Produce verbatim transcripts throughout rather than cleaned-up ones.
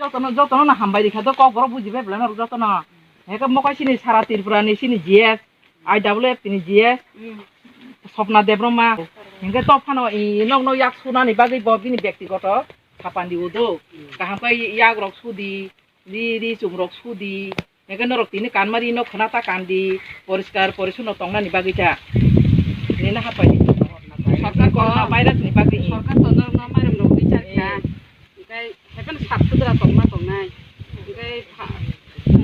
Jotono, jotono no hambai rikha do, kokborok bujibai belai norok jotono. Heke mokai sini sara Tripura ni sini G S, I W F ni G S, Sopna Debbarma. Hingke to phano i nok nok yak sunani bagwi bo bini bektigoto sapandi udo. Kaham khe yak rok sudi, ri, ri chum rok sudi. Hingke norok tini kanmari nok khna ta kandi, poriskar porisonno tongnani bagwi ta. Nini hapai. Sorkar korona virus ni bagwi. Sorkar to norok no mairum rok bichar kha. Hingke haikhe sap sudra tongma tongnai. Hingke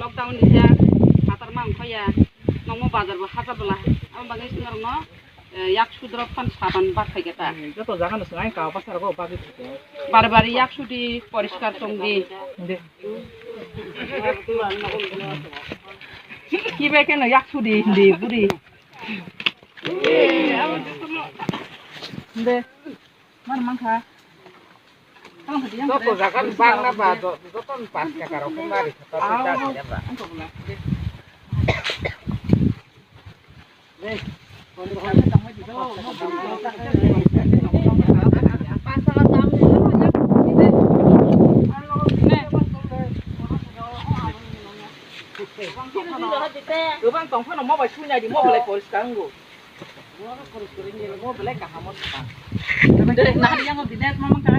lockdown ni jak phatar ma ongkhaya. Nokmo bazar bo hacha bwla. Abo bagwi norok no, eh, yak sudra phan saban bak khai khe ta. Hmm, joto jaga no swngai ka bwsarok bagwi thike. Bare bare yak sudi poriskar tong di. De. Kibe khe no yak sudi hindi buri. De. Mar mangkha. Joto jaga ni bang na ba, jo-, joto ni pas ka karo khe mari kha ta. Gobang tong phano mo bai sui nai di, mo belai poriskar wngo. Dei, nahar yang di net mamang ka.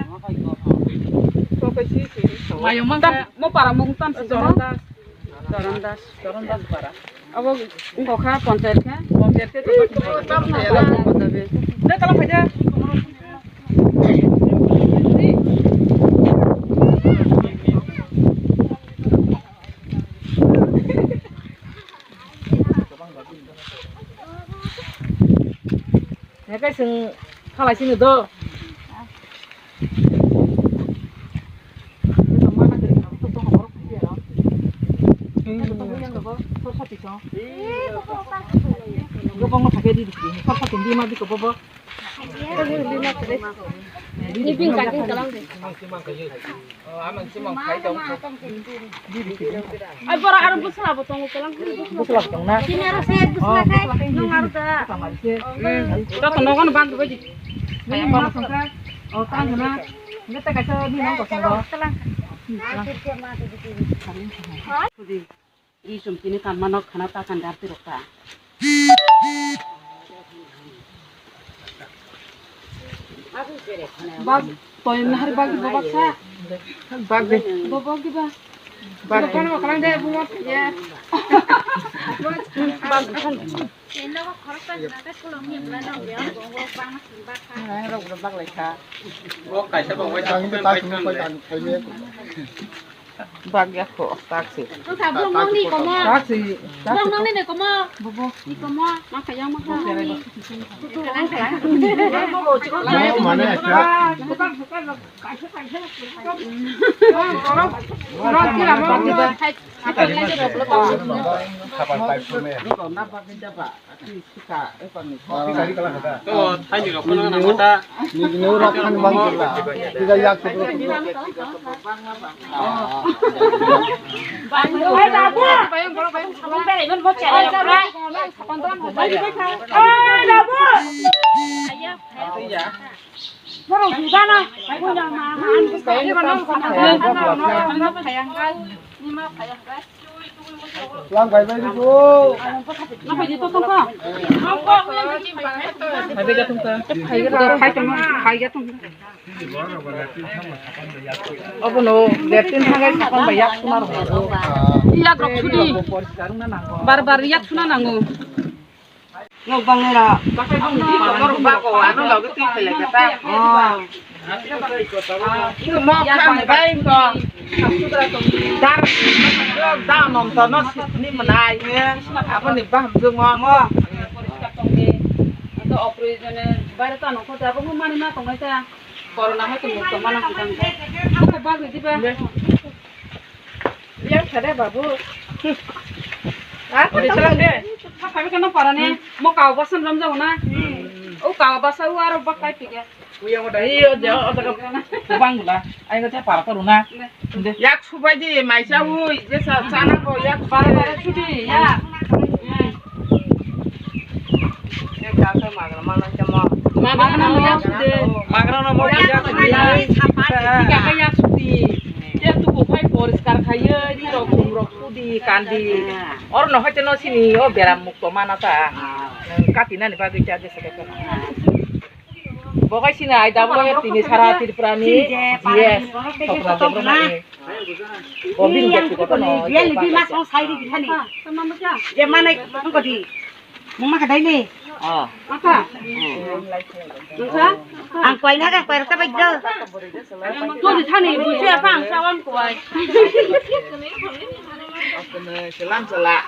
Mayo mangka. Mo para mung tam si Choron Das. Choron Das. Choron Das para. Abo wngkha panchayat khe. Panchayat khe. Dei, tala phai de. Hingke chwng khalai sini do. Gobang no phai khe di di, sor sa tong di ma di ko bobo. Ni bing ka king kalang de. Ai, bora aro bwsla bo tongo, kalang. Bwsla bo tong na? Chini aro se bwsla khai, nung aro da. Joto nogo no bang bai di. Nini ma tong kha. O, tang na. Nete kaisa ni nang ko salo. Kalang. Ri chum tini kanmano khana ta kan dar tirok ta. Bag, toy nahar bag bo baksa. Bag de. Bo bag di ba. Bag. Bo kan bo kalang de bo ya. Bag kan. Ino ko khorok ta na ta kolom ni bla no ya. Bo bag na sin bag ka. Nang rok bag lai kha. Bo kaisa bo wai ta. Ang ta sung ko ta khai me. Bag ya kho, taksi. Taksi. Taksi. Bobo. Ni komo. Ma kaya ma kha. Mane ka. To, thaini rok phano nang ta. Nini rok phano bang ta. Tiga yak tu. Hai, babu. Hai, babu. Borok judana, borok judana, ang bwskango borok judana, ang bwskango borok judana. Lang bai bai di ko. Bai bai di to tongkha. Bai bai di tongkha. Bai bai di tongkha. Abono latrine thangai sapan bai yak suna rok. Yak rok sudi. Bar bar yak suna nango. Nok bang nera. Nok bang ko ano loge twi pele kata. Oh. Iko mo kham bai ko. Dar. Da nom to no sitni manai. Abo ni baham jung mo. Mo. Ito oproyojone bare ta nokho ta bo mani ma tongai ta. Corona hai to mukto mana hangkang. Ko bagwi diba. Yang sada babu. Ah, ode salang de. Tha phabi kano parane. Mo kaw basan ram jago na. O kaw basa u aro bak kai pige. Uya mo dai yo de o daga bang la. Ai ga para paru na. Yak subai di mai sa ui je sa sana ko yak bara bara sudi ya. Magra no mo yak sudi. Magra no mo yak sudi. Ika ka yak sudi. Te tuku phai poriskar khaiwi ri rok thum rok sudi kandi. Oro no hoite no sini o beram mukto mana ta. Nwng katinani bagwi cha jesa khe phano. Bo khai sini I W F tini sara Tripura ni G S Sopna Debbarma ni. Bo bini byaktigoto no. Je manai ko di. Mungma kadai ni. Ah. Apa? Ang kuai na ka kuai rata bai do. Tuh di sana ibu siapa ang sawan kuai. Selam sela.